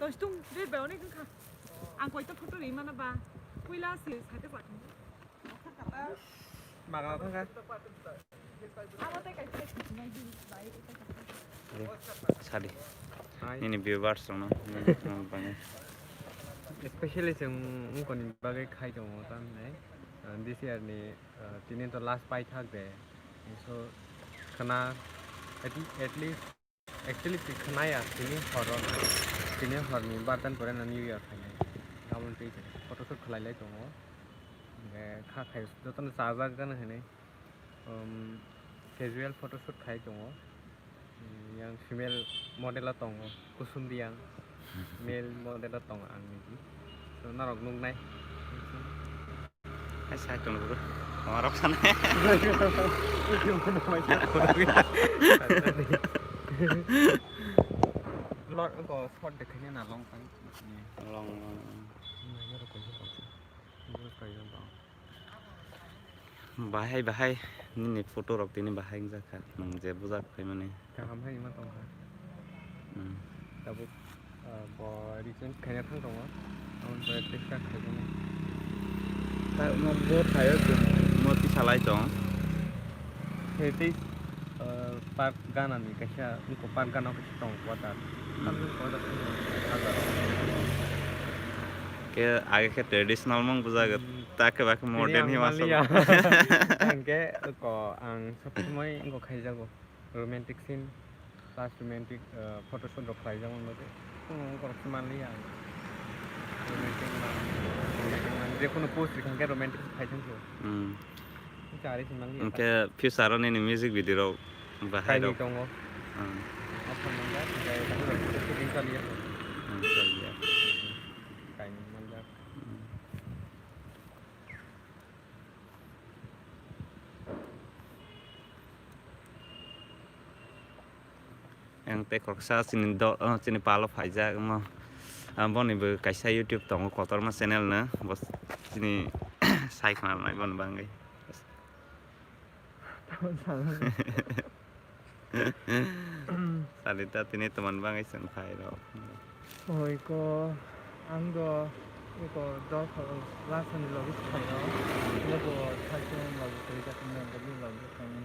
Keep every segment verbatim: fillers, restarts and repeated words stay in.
Tong stung de ba onek wngkha. Ang koita photo ri mana ba. Puila se sake sa. Magana thangkha. Sadi. Hai. Nini viewers rokno. Especially chwng wngkoni bagwi khai tongo tamhinai. Uh, this year ni, uh, tini to last paithak de. So khana at, at least actually twi khwnaya tini horo, tini horni bardan pore no New Year phainai. Tamoni twi photoshoot khlai lai tongo. Hwnkhe kha khai jotono chajak gana hinwi, um, casual photoshoot khai tongo. Yang female model o tongo, kusum di yang male model o tongo ang niji. So norok nuknai. Hai sai tong bro. Norok sana. Lord ko spot dekhai na long time. Long, long. Bahai, bahai, nini photo rok tini bahai wngjakha, nwng je bujak khaimani. Kaham hai ma tongkha. Hmm. Tabuk, ah, bo rechange khaina thang tongo, aboni pore tei start khaijani. Mo bo thaio chwng mo tisalai tong. He tei, ah, park gana ni kaisa, wngkha park gana o kaisa tongo quarter. Hmm. Park ni quarter. Ke age khe traditional mung bujak. Hmm. Ta khe ba khe modern hi masa. Hingke ko ang sob somoi wngkha khaijago romantic scene, last romantic, uh, photoshoot rok khlaijakgo wngkha. Wngkha khe manliya ang. Romantic man, romantic man. Jekunu post rikha hingke romantic khai thangkhe. Hmm. Wngkha ari se manliya. Hingke future o nini music video rok bahai rok tongo. Hmm. Asal manjak, hingke photoshoot wngkha liya. Hmm, khlaiya. Kaini manjak. Hmm. Ang tei khoroksa chini do-, oh, chini palo phaijak omo. Ah, boni bo kaisa YouTube tongo, kotorma channel no. Bo chini sai khna rwnai boni bangwi. Salita tini tomon bangwi chwng phai rok. Oi ko, ang do, iko dol kho, last ni logi phai rok. Logo thai chwng logi twi jak ni logi phai ni.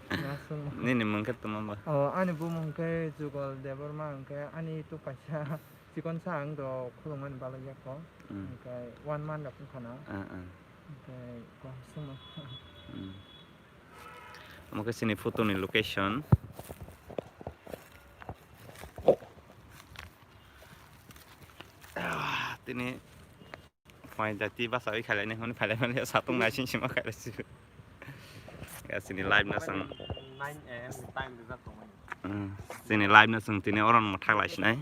Nasung. Nini mung khe tongma ba? Oh, ani bumung khe Jugal Debbarma, hwnkhe ani tu kaisa chikon sa ang do khulumani balai ya ko. Hmm. Hwnkhe one month rok wngkha na. Ah, ah. Hwnkhe ko sung. Hmm. Omo khe chini photo ni location. Ah, tini Phai jati basa oi khailai ni hwnwi phailai mani satung nai sing sima khailai si. Ya, chini live no chwng. Nine A M ni time rijak tongmani. Hmm, chini live no chwng tini oro no thak lai sinai.